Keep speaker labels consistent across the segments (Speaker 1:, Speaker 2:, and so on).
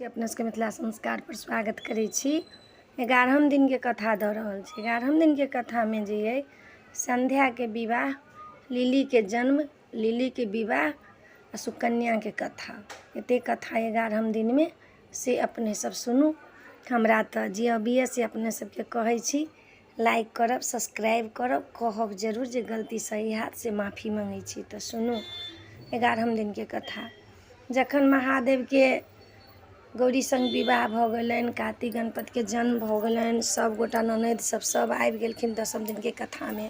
Speaker 1: अपना सबके मिथिला संस्कारपर स्वागत करै छी। 11म दिनके कथा दऽ रहल छी। 11म दिनके कथामे जे अइ सन्ध्याके विवाह, लिलीके जन्म, लिलीके विवाह आ सुकन्याके कथा, एतेक कथा 11म दिनमे, से अपने सब सुनू। हमरा तऽ जे अबैए से अपने सबके कहै छी। लाइक करब, सब्सक्राइब करब, कहब जरूर जे गलती सही हैत से माफी मङ्गै छी। तऽ सुनू 11म दिनके कथा। जखन महादेवके गौरी सङ्ग विवाह भऽ गेलनि, कार्तिक गणपतिके जन्म भऽ गेलनि, सभ गोटा ननदि सब सब आबि गेलखिन दसम दिनके कथामे,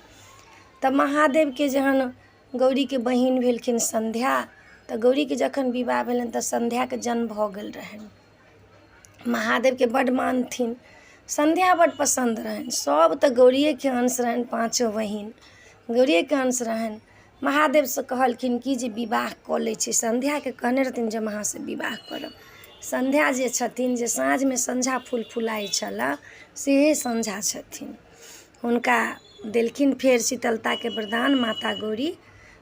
Speaker 1: तऽ महादेवके जहन गौरीके बहिन भेलखिन सन्ध्या, तऽ गौरीके जखन विवाह भेलनि तऽ सन्ध्याके जन्म भऽ गेल रहनि। महादेवके बड्ड मानथिन, सन्ध्या बड्ड पसन्द रहनि। सभ तऽ गौरिएके अंश रहनि, पाँचो बहिन गौरिएके अंश रहनि। महादेवसँ कहलखिन कि जे विवाह कऽ लै छी। सन्ध्याके कहने रहथिन जे हम अहाँसँ विवाह करब। सन्ध्या जे छथिन, जे साँझमे सँझा फूल फुलाइ छलऽ, सेहे सँझा छथिन। हुनका देलखिन फेर शीतलताके वरदान माता गौरी।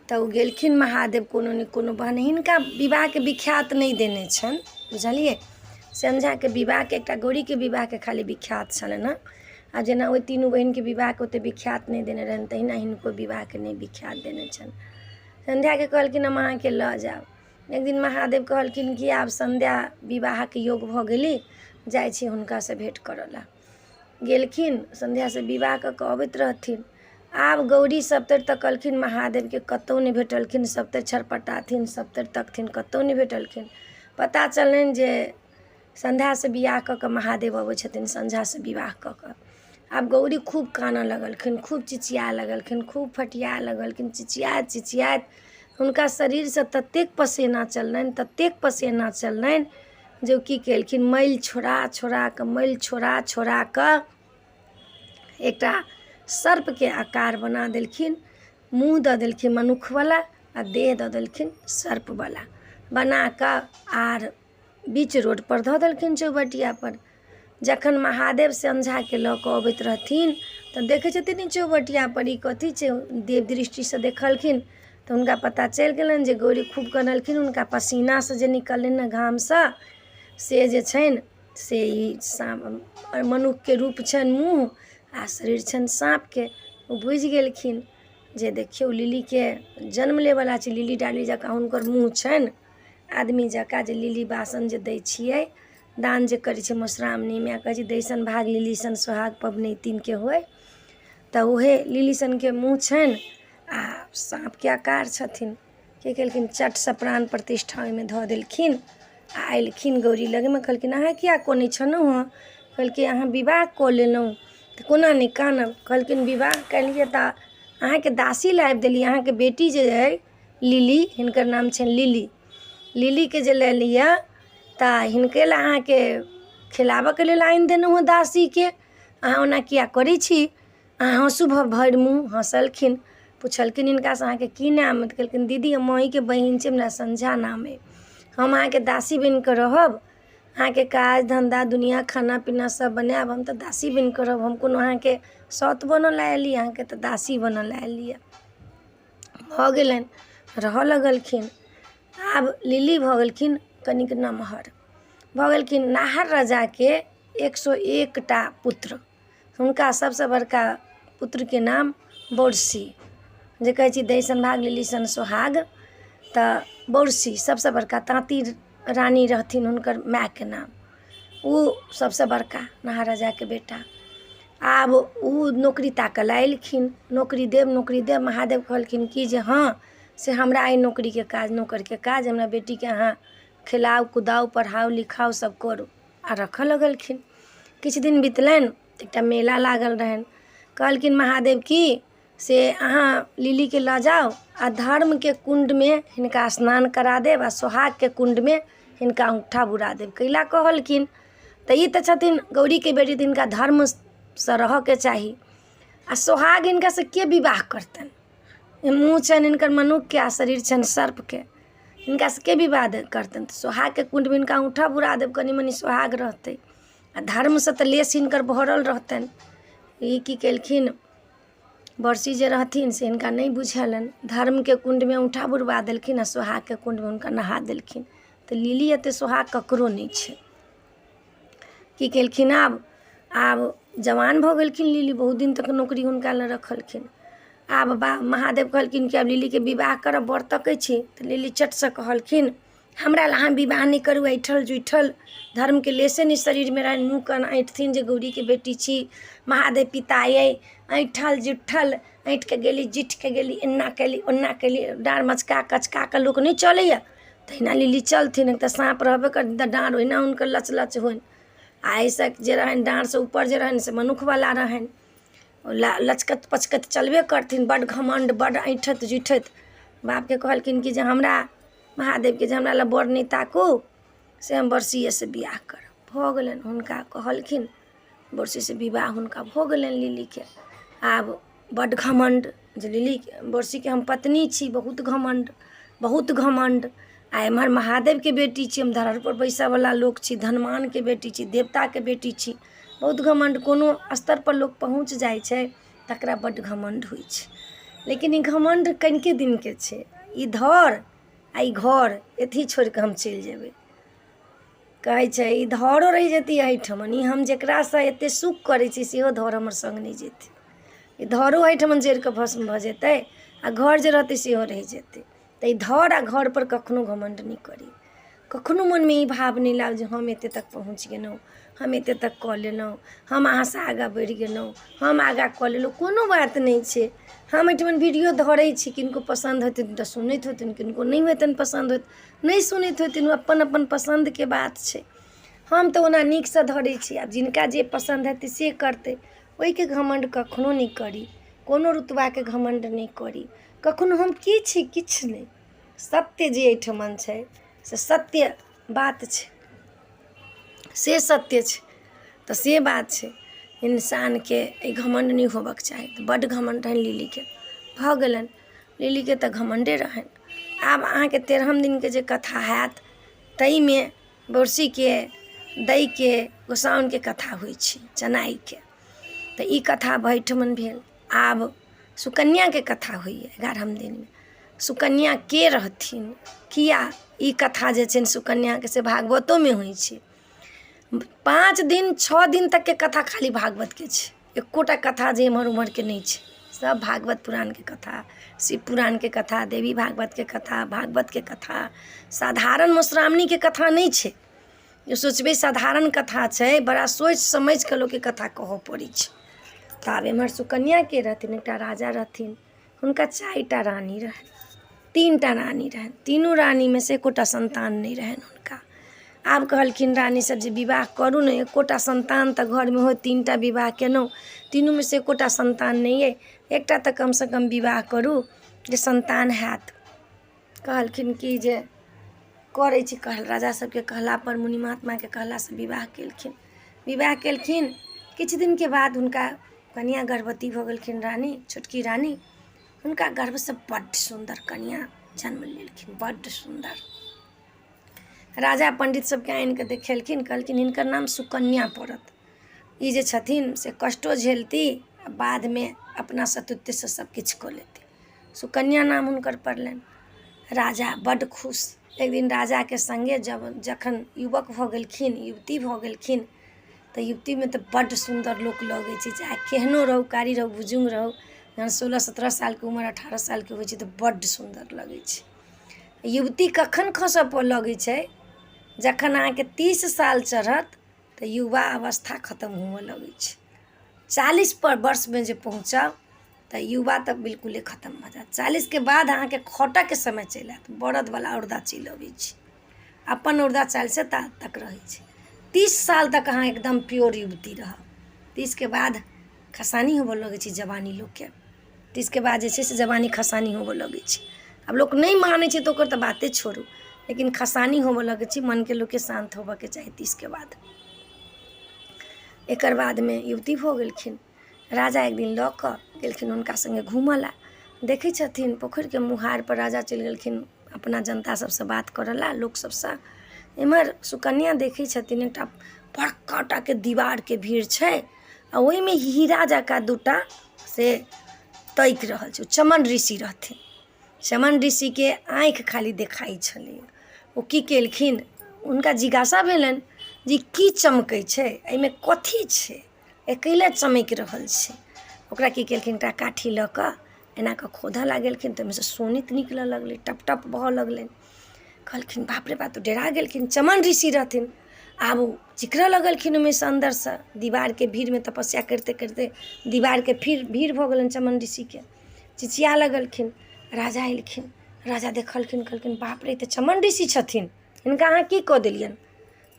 Speaker 1: तऽ ओ गेलखिन महादेव कोनो ने कोनो बहाने। हिनका विवाहके विख्यात नहि देने छनि, बुझलियै? सँझाके विवाहके, एकटा गौरीके विवाहके खाली विख्यात छलनि हँ। आ जेना ओहि तीनू बहिनके विवाहके ओतेक विख्यात नहि देने रहनि, तहिना हिनको विवाहके नहि विख्यात देने छनि। सन्ध्याके कहलखिन, हम अहाँके लऽ जायब। एक दिन महादेव कहलखिन कि आब सन्ध्या विवाहक योग भऽ गेली, जाइ छी हुनकासँ भेँट करऽ लए। गेलखिन, सन्ध्यासँ विवाह कऽ कऽ अबैत रहथिन। आब गौरी सभतरि तकलखिन महादेवके, कतहु नहि भेटलखिन। सभतरि छटपटाथिन, सभतरि तकथिन, कतहु नहि भेटलखिन। पता चललनि जे सन्ध्यासँ बियाह कऽ कऽ महादेव अबै छथिन, सँझासँ विवाह कऽ कऽ। आब गौरी खूब कानऽ लगलखिन, खूब चिचियाए लगलखिन, खूब फटियाए लगलखिन। चिचियाइत चिचियाइत हुनका शरीरसँ ततेक पसेना चललनि, ततेक पसेना चललनि जे ओ की केलखिन, मैल छोड़ा छोड़ा कऽ, मैल छोड़ा छोड़ा कऽ एकटा सर्पके आकार बना देलखिन। मुँह दऽ देलखिन मनुखवला आ देह दऽ देलखिन सर्पवला। बना कऽ आर बीच रोडपर धऽ देलखिन, चौबटियापर। जखन महादेव सँझाके लऽ कऽ अबैत रहथिन तऽ देखै छथिन ई चौबटियापर ई कथी छै। देव दृष्टिसँ देखलखिन तऽ हुनका पता चलि गेलनि जे गौरी खूब कनलखिन, हुनका पसीनासँ जे निकललनि हँ घामसँ, से जे छनि से ई साँप, मनुखके रूप छनि मुँह आ शरीर छनि साँपके। ओ बुझि गेलखिन जे देखियौ, लिलीके जन्म लैवला छै। लिली डाली जकाँ हुनकर मुँह छनि, आदमी जकाँ। जे लिली बासन जे दै छियै, दान जे करै छै मधुश्रावणीमे, आ कहै छै दैसन भाग लिली सन सोहाग पबनैतिनके होइ, तऽ उहे लिली सनके मुँह छनि आ साँपके आकार छथिन। की केलखिन? चटसँ प्राण प्रतिष्ठा ओहिमे धऽ देलखिन आ अयलखिन गौरी लगमे। कहलखिन, अहाँ किया कनै छलहुँ हँ? कहलकै, अहाँ विवाह कऽ लेलहुँ तऽ कोना नहि कानब? कहलखिन, विवाह केलियै तऽ अहाँके दासी लाबि देली। अहाँके बेटी जे अइ लिली, हिनकर नाम छनि लिली, लिलीके जे लए लिअ तऽ हिनके लए अहाँके खिलाबऽके लेल आनि देलहुँ हँ दासीके। अहाँ ओना किया करै छी? अहाँ हँसू। भरि मुँह हँसलखिन। पुछलखिन हिनकासँ, अहाँके की नाम अइ? तऽ कहलखिन, दीदी, हम अहीँके बहिन छी, हमरा संझा नाम अइ। हम अहाँके दासी बनि कऽ रहब, अहाँके काज धन्धा दुनिआँ खाना पीना सब बनायब। हम तऽ दासी बनि कऽ रहब। हम कोनो अहाँके सौत बनऽ लए अयली? अहाँके तऽ दासी बनऽ लए अयली। भऽ गेलनि, रहऽ लगलखिन। आब लिली भऽ गेलखिन कनिक नमहर भऽ गेलखिन। नाहर राजाके 101टा पुत्र। हुनका सभसँ बड़का पुत्रके नाम बौरसी, जे कहै छी दै सन भाग लिली सन सोहाग, तऽ बौरसी सभसँ बड़का। ताँती रानी रहथिन हुनकर मायके नाम। ओ सभसँ बड़का नाहर राजाके बेटा। आब ओ नौकरी ताकऽ लए अयलखिन, नौकरी देब, नौकरी देब। महादेव कहलखिन कि जे हँ, से हमरा अइ नौकरीके काज, नौकरके काज, हमरा बेटीके अहाँ खिलाउ कुदाउ, पढ़ाउ लिखाउ, सब करू। आ रखऽ लगलखिन। किछु दिन बितलनि, एकटा मेला लागल रहनि। कहलखिन महादेव कि से अहाँ लिलीके लऽ जाउ आ धर्मके कुण्डमे हिनका स्नान करा देब आ सोहागके कुण्डमे हिनका औँठा बुरा देब। कैला कहलखिन? तऽ ई तऽ छथिन गौरीके बेटी, तऽ हिनका धर्मसँ रहऽके चाही आ सोहाग हिनकासँ के विवाह करतनि? मुँह छनि हिनकर मनुखके आ शरीर छनि सर्पके, हिनकासँ के विवाह करतनि? तऽ सोहागके कुण्डमे हिनका औँठा बुरा देब, कनि मनि सोहाग रहतै आ धर्मसँ तऽ लेश हिनकर भरल रहतनि। ई की केलखिन? बरसी जे रहथिन से हिनका नहि बुझेलनि। धर्मके कुण्डमे औँठा बुरबा देलखिन आ सोहागके कुण्डमे हुनका नहा देलखिन। तऽ लिली एतेक सोहाग ककरो नहि छै। की केलखिन आब आब जवान भऽ गेलखिन लिली, बहुत दिन तक नौकरी हुनका लग रखलखिन। आब बा महादेव कहलखिन कि आब लिलीके विवाह करब, बर तकै छी। तऽ लिली चटसँ कहलखिन, हमरा लए अहाँ विवाह नहि करू, ऐठल जुठल धर्मके लेसे नहि शरीरमे रहनि, मुँह कान ऐँठथिन जे गौरीके बेटी छी, महादेव पिता अइ, ऐँठल जुठल ऐँठि कऽ गेली, जुठि कऽ गेली, एना केली ओना केली, डाँर मचका कचका कऽ लोक नहि चलैए तहिना लिली चलथिन। एक तऽ साँप रहबे करथिन तऽ डाँर ओहिना हुनकर लच लच होइन, आ एहिसँ जे रहनि डाँरसँ ऊपर जे रहनि से मनुखवला रहनि, लचकत पचकत चलबे करथिन, बड्ड घमण्ड, बड्ड ऐँठैत जुठैत। बापके कहलखिन कि जे हमरा महादेवके जे हमरा लए बर नहि ताकू, से हम बरसीएसँ बियाह करब। भऽ गेलनि, हुनका कहलखिन, बरसीसँ विवाह हुनका भऽ गेलनि लिलीके। आब बड्ड घमण्ड जे लिली बरसीके हम पत्नी छी, बहुत घमण्ड, बहुत घमण्ड। आ एम्हर महादेवके बेटी छी हम, धरहरपर बैसयवला लोक छी, धनवानके बेटी छी, देवताके बेटी छी, बहुत घमण्ड। कोनो स्तरपर लोक पहुँच जाइ छै तकरा बड्ड घमण्ड होइ छै, लेकिन ई घमण्ड कनिके दिनके छै। ई धर आ ई घर एतहि छोड़ि कऽ हम चलि जेबै। कहै छै ई धरो रहि जेतै एहिठमन, ई हम जकरासँ एतेक सुख करै छी सेहो धर हमर सङ्ग नहि जेतै। ई धरो एहिठमन जरि कऽ भस्म भऽ जेतै आ घर जे रहतै सेहो रहि जेतै। तऽ ई धर आ घरपर कखनो घमण्ड नहि करी, कखनो मनमे ई भाव नहि लाउ जे हम एतेक तक पहुँच गेलहुँ, हम एतेक तक कऽ लेलहुँ, हम अहाँसँ आगाँ बढ़ि गेलहुँ, हम आगाँ कऽ लेलहुँ। कोनो बात नहि छै। हम एहिठमन वीडियो धरै छी, किनको पसन्द हेतनि तऽ सुनैत हेथिन, किनको नहि हेतनि पसन्द होइत नहि सुनैत हेथिन, ओ अपन अपन पसन्दके बात छै। हम तऽ ओना नीकसँ धरै छी, आब जिनका जे पसन्द हेतै से करतै। ओहिके घमण्ड कखनो नहि करी, कोनो रुतबाके घमण्ड नहि करी कखनो। हम की छी? किछु नहि। सत्य जे एहिठमन छै से सत्य बात छै, से सत्य छै, तऽ से बात छै। इंसानके एहि घमण्ड नहि होबऽके चाही। तऽ बड्ड घमण्ड रहनि लिलीके, भऽ गेलनि। लिलीके तऽ घमण्डे रहनि। आब अहाँके 13म दिनके जे कथा हैत ताहिमे बोरसीके दैके गोसाउनिके कथा होइ छै चनाइके। तऽ ई कथा भैठमन भेल। आब सुकन्याके कथा होइए 11म दिनमे। सुकन्या के रहथिन, किया ई कथा जे छनि सुकन्याके से भागवतोमे होइ छै। 5 दिन 6 दिन तकके कथा खाली भागवतके छै, एकोटा कथा जे एम्हर ओम्हरके नहि छै। सब भागवत पुराणके कथा, शिव पुराणके कथा, देवी भागवतके कथा, भागवतके कथा। साधारण मधुश्रावणीके कथा नहि छै जे सोचबै साधारण कथा छै। बड़ा सोचि समझि कऽ लोकके कथा कहऽ पड़ै छै। तऽ आब एम्हर सुकन्याके रहथिन, एकटा राजा रहथिन, हुनका 4टा रानी रहनि, 3टा रानी रहनि। तीनू रानीमे से एकोटा सन्तान नहि रहनि हुनका। आब कहलखिन रानी सब जे विवाह करू ने, एकोटा सन्तान तऽ घरमे होय। 3टा विवाह केलहुँ, तीनूमे से एकोटा सन्तान नहि अइ, एकटा तऽ कमसँ कम विवाह करू जे सन्तान हैत। कहलखिन कि जे करै छी। कहल राजा सबके कहलापर, मुनि महात्माके कहलासँ विवाह केलखिन। विवाह केलखिन, किछु दिनके बाद हुनका कनिआँ गर्भवती भऽ गेलखिन। रानी, छोटकी रानी, हुनका गर्भसँ बड्ड सुन्दर कनिआँ जन्म लेलखिन, बड्ड सुन्दर। राजा पण्डित सबके आनि कऽ देखेलखिन, कहलखिन हिनकर नाम सुकन्या पड़त, ई जे छथिन से कष्टो झेलती आ बादमे अपना सतीत्वसँ सबकिछु कऽ लेती। सुकन्या नाम हुनकर पड़लनि। राजा बड्ड खुश। एक दिन राजाके सङ्गे जब जखन युवक भऽ गेलखिन, युवती भऽ गेलखिन, तऽ युवतीमे तऽ बड्ड सुन्दर लोक लगै छै, चाहे केहनो रहू, कारी रहू, बुजुर्ग रहू, जहन 16 17 सालके उमर, 18 सालके होइ छै तऽ बड्ड सुन्दर लगै छै। युवती कखन खसऽ लगै छै? जखन अहाँके 30 साल चढ़त तऽ युवा अवस्था खतम हुअ लगै छै। 40 पर वर्षमे जे पहुँचब तऽ युवा तऽ बिल्कुले खतम भऽ जायत। 40के बाद अहाँके खटऽके समय चलि आयत, बरदवला औरदा चलि अबै छै। अपन औरदा 40 तक रहै छै। 30 साल तक अहाँ एकदम प्योर युवती रहब। 30के बाद खसानी होबऽ लगै छै जवानी लोकके। 30के बाद जे छै से जवानी खसानी होबऽ लगै छै। आब लोक नहि मानै छै तऽ ओकर तऽ बाते छोड़ू, लेकिन खसानी होबऽ लगै छै। मनके लोकके शान्त होबऽके चाही 30के बाद। एकर बादमे युवती भऽ गेलखिन। राजा एक दिन लऽ कऽ गेलखिन हुनका सङ्गे घूमऽ लए। देखै छथिन पोखरिके मुहारपर राजा चलि गेलखिन अपना जनता सबसँ बात करऽ लए, लोक सबसँ। एम्हर सुकन्या देखै छथिन एकटा बड़का टाके दीवारके भीड़ छै आ ओहिमे हीरा जकाँ दूटा से ताकि रहल छै। ओ चमन ऋषि रहथिन। चमन ऋषिके आँखि खाली देखाइ छलै। ओ की केलखिन, हुनका जिज्ञासा भेलनि जे ई की चमकै छै, एहिमे कथी छै, अकेले चमकि रहल छै। ओकरा की केलखिन, एकटा काठी लऽ कऽ एना कऽ खोदऽ लागलखिन तऽ ओहिमेसँ शोणित निकलऽ लगलै, टप टप बहऽ लगलै। कहलखिन बाप रे बाप, तऽ डेरा गेलखिन। चमन ऋषि रहथिन। आब ओ चिकरऽ लगलखिन ओहिमेसँ अन्दरसँ। दीवारके भीड़मे तपस्या करिते करिते दीवारके फिर भीड़ भऽ गेलनि चमन ऋषिके, चिचिया लगलखिन। राजा एलखिन, राजा देखलखिन, कहलखिन बाप रे, ई तऽ चमन ऋषि छथिन, हिनका अहाँ की कऽ देलियनि?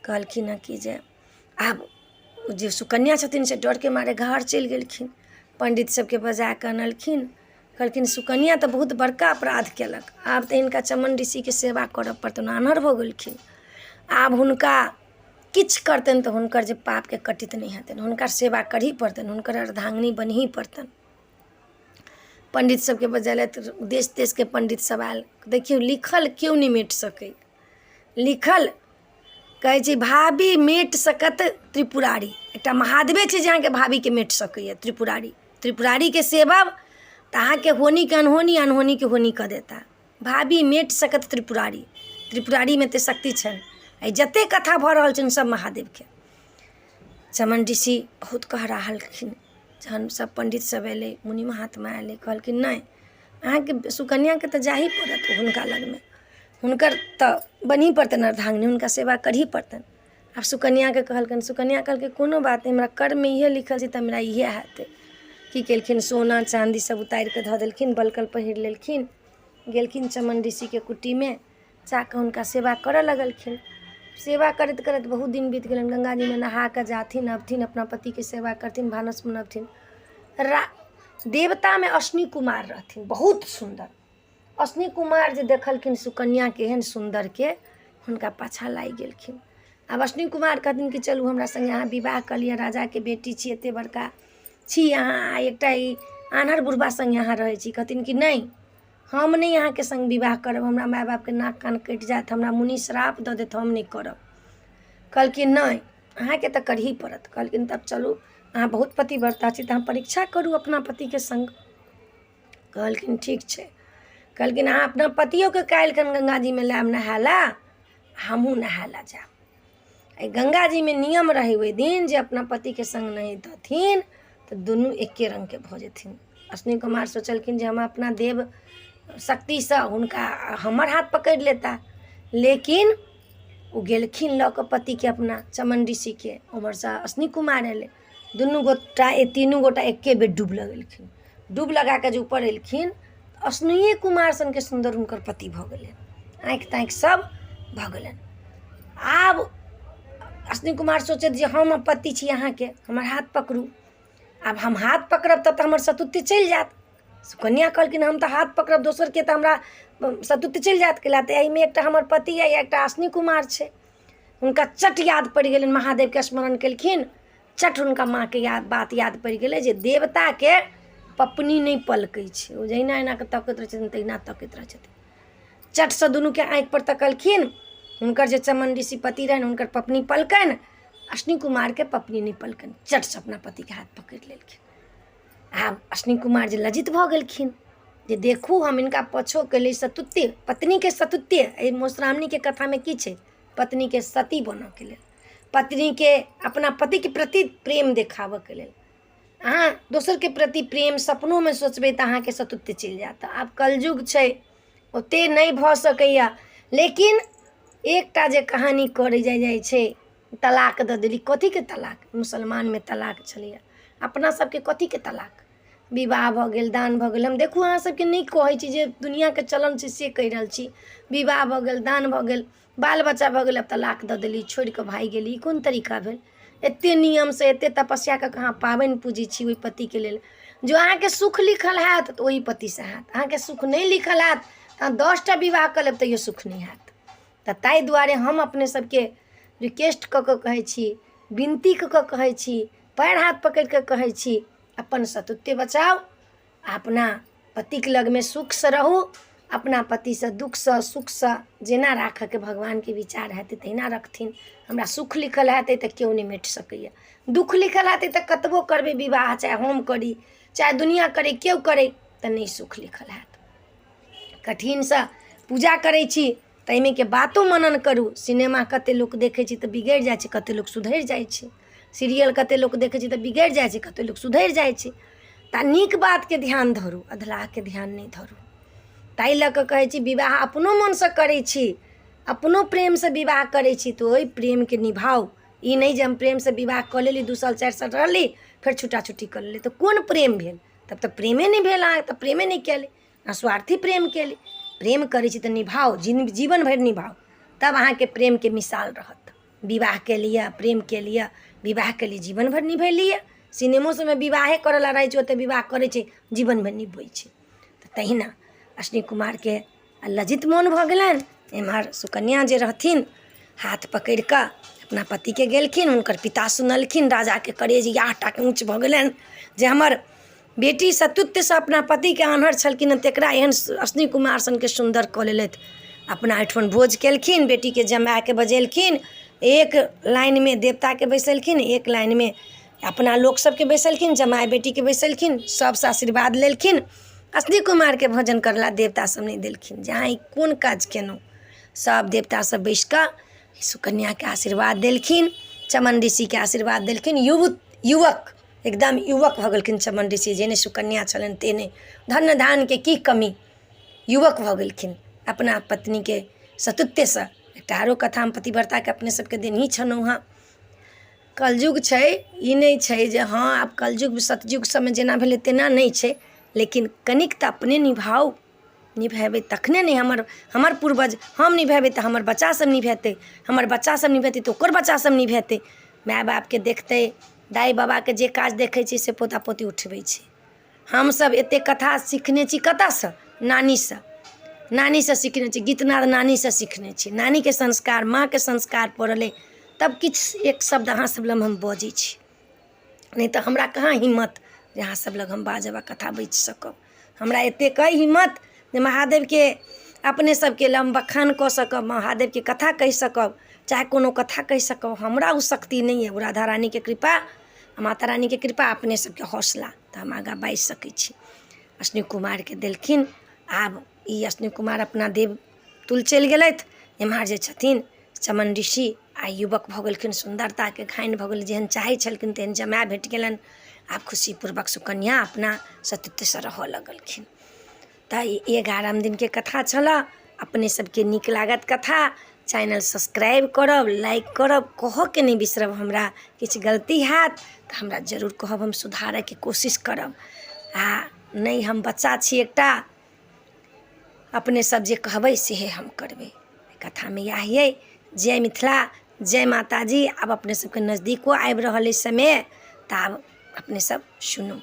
Speaker 1: कहलखिन हँ कि जे आब ओ जे सुकन्या छथिन से डरके मारे घर चलि गेलखिन। पण्डित सबके बजा कऽ अनलखिन। कहलखिन सुकन्या तऽ बहुत बड़का अपराध केलक, आब तऽ हिनका चमन ऋषिके सेवा करऽ पड़तनि। आन्हर भऽ गेलखिन, आब हुनका किछु करतनि तऽ हुनकर जे पापके कटित नहि हेतनि, हुनकर सेवा करही पड़तनि, हुनकर अर्धाङ्गिनी बनही पड़तनि। पण्डित सबके बजेलथि, देश देशके पण्डित सब आयल। देखियौ, लिखल केओ नहि मेट सकैए। लिखल कहै छै भाभी मेट सकत त्रिपुरारी। एकटा महादेवे छै जे अहाँके भाभीके मेट सकैए। त्रिपुरारी, त्रिपुरारीके सेवब तऽ अहाँके होनीके अनहोनी, अनहोनीके होनी कऽ देता। भाभी मेट सकत त्रिपुरारी, त्रिपुरारीमे एतेक शक्ति छनि। एहि जतेक कथा भऽ रहल छनि सभ महादेवके। चमन ऋषि बहुत कह रहलखिन। जहन सभ पण्डित सभ अयलै, मुनि महात्मा अयलै, कहलखिन नहि, अहाँके सुकन्याके तऽ जाही पड़त हुनका लगमे, हुनकर तऽ बनही पड़तनि अर्धाङ्गिनी, हुनका सेवा करही पड़तनि। आब सुकन्याके कहलकनि। सुकन्या कहलकै कोनो बात नहि, हमरा कर्ममे इएह लिखल छै तऽ हमरा इएह हेतै। की केलखिन, सोना चाँदी सब उतारि कऽ धऽ देलखिन, बलकल पहिर लेलखिन, गेलखिन चमन ऋषिके कुटीमे, जाकऽ हुनका सेवा करऽ लगलखिन। सेवा करैत करैत बहुत दिन बीत गेलनि। गंगाजीमे नहा कऽ जाथिन अबथिन, अपना पतिके सेवा करथिन, भानस बनबथिन। रा देवतामे अश्विनी कुमार रहथिन बहुत सुन्दर। अश्विनी कुमार जे देखलखिन सुकन्याके एहन सुन्दरके, हुनका पाछाँ लागि गेलखिन। आब अश्विनी कुमार कहथिन कि चलू हमरा सङ्गे अहाँ विवाह कऽ लिअ, राजाके बेटी छी, एतेक बड़का छी अहाँ, आ एकटा ई आन्हर बुढ़बा सङ्गे अहाँ रहै छी। कहथिन कि नहि, हम नहि अहाँके सङ्ग विवाह करब, हमरा माय बापके नाक कान कटि जायत, हमरा मुनि श्राप दऽ देत, हम नहि करब। कहलखिन नहि, अहाँके तऽ करही पड़त। कहलखिन तब चलू, अहाँ बहुत पतिव्रता छी तऽ अहाँ परीक्षा करू अपना पतिके सङ्ग। कहलखिन ठीक छै। कहलखिन अहाँ अपना पतियोके काल्हिखन गङ्गाजीमे लायब नहाय लए, हमहूँ नहाय लए जायब। एहि गङ्गाजीमे नियम रहै ओहि दिन जे अपना पतिके सङ्ग नहि देथिन तऽ दुनू एके रङ्गके भऽ जेथिन। अश्विनी कुमार सोचलखिन जे हम अपना देव शक्तिसँ हुनका हमर हाथ पकड़ि लेता, लेकिन ओ गेलखिन लऽ कऽ पतिके अपना चमन ऋषिके। ओम्हरसँ अश्विनी कुमार अयलै, दुनू गोटा तीनू गोटा एके बेर डूब लगेलखिन। डूब लगा कऽ जे ऊपर एलखिन, अश्विनिए कुमार सनके सुन्दर हुनकर पति भऽ गेलनि, आँखि ताँखि सब भऽ गेलनि। आब अश्विनी कुमार सोचैत जे हम पति छी अहाँके, हमर हाथ पकड़ू। आब हम हाथ पकड़ब तब तऽ हमर सतुत्व चलि जायत। सुकन्या कहलखिन हम तऽ हाथ पकड़ब दोसरके तऽ हमरा सतुत्व चलि जायत, कैला तऽ एहिमे एकटा हमर पति अइ, एकटा अश्विनी कुमार छै। हुनका चट याद पड़ि गेलनि, महादेवके स्मरण केलखिन, चट हुनका माँके याद बात याद पड़ि गेलै जे देवताके पपनी नहि पलकै छै, ओ जहिना एना कऽ तकैत रहै छथिन तहिना तकैत रहै छथिन। चटसँ दुनूके आँखिपर तकलखिन, हुनकर जे चमन ऋषि पति रहनि हुनकर पपनी पलकनि, अश्विनी कुमारके पपनी नहि पलकनि। चटसँ अपना पतिके हाथ पकड़ि लेलखिन। आब अश्विनी कुमार जे लज्जित भऽ गेलखिन जे देखू हम हिनका पछो केली सतुत्य, पत्नीके सतुत्य। एहि मधुश्रावणीके कथामे की छै? पत्नीके सती बनऽके लेल, पत्नीके अपना पतिके प्रति प्रेम देखाबऽके लेल। अहाँ दोसरके प्रति प्रेम सपनोमे सोचबै तऽ अहाँके सतुत्य चलि जायत। आब कलयुग छै, ओतेक नहि भऽ सकैए, लेकिन एकटा जे कहानी करै जाइ जाइ छै, तलाक दऽ देली। कथीके तलाक? मुसलमानमे तलाक छलैए, अपना सबके कथीके तलाक? विवाह भऽ गेल, दान भऽ गेल। हम देखू अहाँ सबके नहि कहै छी जे दुनिआँके चलन छै से कहि रहल छी। विवाह भऽ गेल, दान भऽ गेल, बाल बच्चा भऽ गेल, आब तलाक दऽ देली, छोड़ि कऽ भागि गेली। ई कोन तरीका भेल? एतेक नियमसँ एतेक तपस्या कऽ कऽ अहाँ पाबनि पूजै छी ओहि पतिके लेल। जँ अहाँके सुख लिखल हैत तऽ ओही पतिसँ हैत, अहाँके सुख नहि लिखल हैत तऽ अहाँ 10टा विवाह कऽ लेब तैयो सुख नहि हैत। तऽ ताहि दुआरे हम अपने सबके रिक्वेस्ट कऽ कऽ कहै छी, विनती कऽ कऽ कहै छी, पएर हाथ पकड़ि कऽ कहै छी, अपन सतुत्व बचाउ आ अपना पतिके लगमे सुखसँ रहू। अपना पतिसँ दुःखसँ सुखसँ जेना राखऽके भगवानके विचार हेतै तहिना रखथिन। हमरा सुख लिखल हेतै तऽ केओ नहि मेट सकैए, दुःख लिखल हेतै तऽ कतबो करबै विवाह, चाहे हम करी चाहे दुनिआँ करै, केओ करै, तऽ नहि सुख लिखल हैत। कठिनसँ पूजा करै छी ताहिमे के बातो मनन करू। सिनेमा कतेक लोक देखै छै तऽ बिगड़ि जाइ छै, कतेक लोक सुधरि जाइ छै। सीरियल कतेक लोक देखै छै तऽ बिगड़ि जाइ छै, कतेक लोक सुधरि जाइ छै। तऽ नीक बातके ध्यान धरू, अधलाहके ध्यान नहि धरू। ताहि लऽ कऽ कहै छी, विवाह अपनो मोनसँ करै छी, अपनो प्रेमसँ विवाह करै छी, तऽ ओहि प्रेमके निभाउ। ई नहि जे हम प्रेमसँ विवाह कऽ लेली, 2 साल 4 साल रहली, फेर छुटा छुट्टी कऽ लेली, तऽ कोन प्रेम भेल? तब तऽ प्रेमे नहि भेल। अहाँ तऽ प्रेमे नहि केली, अहाँ स्वार्थी प्रेम केली। प्रेम करै छी तऽ निभाउ, जीवन भरि निभाउ, तब अहाँके प्रेमके मिसाल रहत। विवाहके लिए, प्रेमके लिए, विवाहके लिए जीवन भरि निभेलियै। सिनेमो सबमे विवाहे करऽ लए रहै छै, ओतऽ विवाह करै छै, जीवन भरि निभबै छै। तऽ तहिना अश्विनी कुमारके लज्जित मोन भऽ गेलनि। एम्हर सुकन्या जे रहथिन, हाथ पकड़ि कऽ अपना पतिके गेलखिन। हुनकर पिता सुनलखिन, राजाके करेज इएह टाके ऊँच भऽ गेलनि जे हमर बेटी सतुत्यसँ अपना पतिके आन्हर छलखिन हँ, तकरा एहन अश्विनी कुमार सनके सुन्दर कऽ लेलथि। अपना एहिठाम भोज केलखिन, बेटीके जमायके बजेलखिन, एक लाइनमे देवताके बैसेलखिन, एक लाइनमे अपना लोक सबके बैसेलखिन, जमाय बेटीके बैसेलखिन, सबसँ आशीर्वाद लेलखिन। अश्विनी कुमारके भोजन करला देवता सब नहि देलखिन जे अहाँ ई कोन काज केलहुँ। सब देवता सब बैसि कऽ सुकन्याके आशीर्वाद देलखिन, चमन ऋषिके आशीर्वाद देलखिन। युवक, एकदम युवक भऽ गेलखिन चमन ऋषि। जेहने सुकन्या छलनि तेहने धन धानके की कमी, युवक भऽ गेलखिन अपना पत्नीके सतुत्यसँ। एकटा आरो कथा हम पतिव्रताके अपने सबके देनही छलहुँ हँ। कलयुग छै, ई नहि छै जे हँ आब कलयुग सतयुग सबमे जेना भेलै तेना नहि छै, लेकिन कनिक तऽ अपने निभाउ। निभेबै तखने ने हमर पूर्वज, हम निभेबै तऽ हमर बच्चा सब निभेतै, हमर बच्चा सब निभेतै तऽ ओकर बच्चा सब निभेतै। माय बापके देखतै, दाइ बाबाके जे काज देखै छै से पोता पोती उठबै छै। हमसब एते कथा सिखने छी कतऽसँ? नानीसँ। नानीसँ सिखने छी गीतनाद, नानीसँ सिखने छी। नानीके संस्कार, माँके संस्कार पड़ल अइ तब किछु एक शब्द अहाँ सब लग हम बजै छी, नहि तऽ हमरा कहाँ हिम्मत जे अहाँ सब लग हम बाजब आओर कथा बाजि सकब। हमरा एतेक अइ हिम्मत जे महादेवके अपने सबके लग हम बखान कऽ सकब, महादेवके कथा कहि सकब, चाहे कोनो कथा कहि सकब, हमरा ओ शक्ति नहि अइ। ओ राधा रानीके कृपा, माता रानीके कृपा, अपने सबके हौसला, तऽ हम आगाँ बाजि सकै छी। अश्विनी कुमारके देलखिन। आब ई अश्विनी कुमार अपना देव तुल चलि गेलथि। एम्हर जे छथिन चमन ऋषि आ युवक भऽ गेलखिन, सुन्दरताके घानि भऽ गेल, जेहन चाहै छलखिन तेहन जमाय भेट गेलनि। आब खुशीपूर्वक सुकन्या अपना सतीत्वसँ रहऽ लगलखिन। तऽ ई 11 दिनके कथा छलऽ। अपने सबके नीक लागत कथा, चैनल सब्सक्राइब करब, लाइक करब, कहऽके नहि बिसरब। हमरा किछु गलती हैत तऽ हमरा जरूर कहब, हम सुधारऽके कोशिश करब। आओर नहि हम बच्चा छी एकटा, अपने सब जे कहबै सेहे हम करबै। कथामे इएह अइ। जय मिथिला, जय माताजी। आब अपने सबके नजदीको आबि रहल अइ समय, तऽ आब अपने सब सुनू।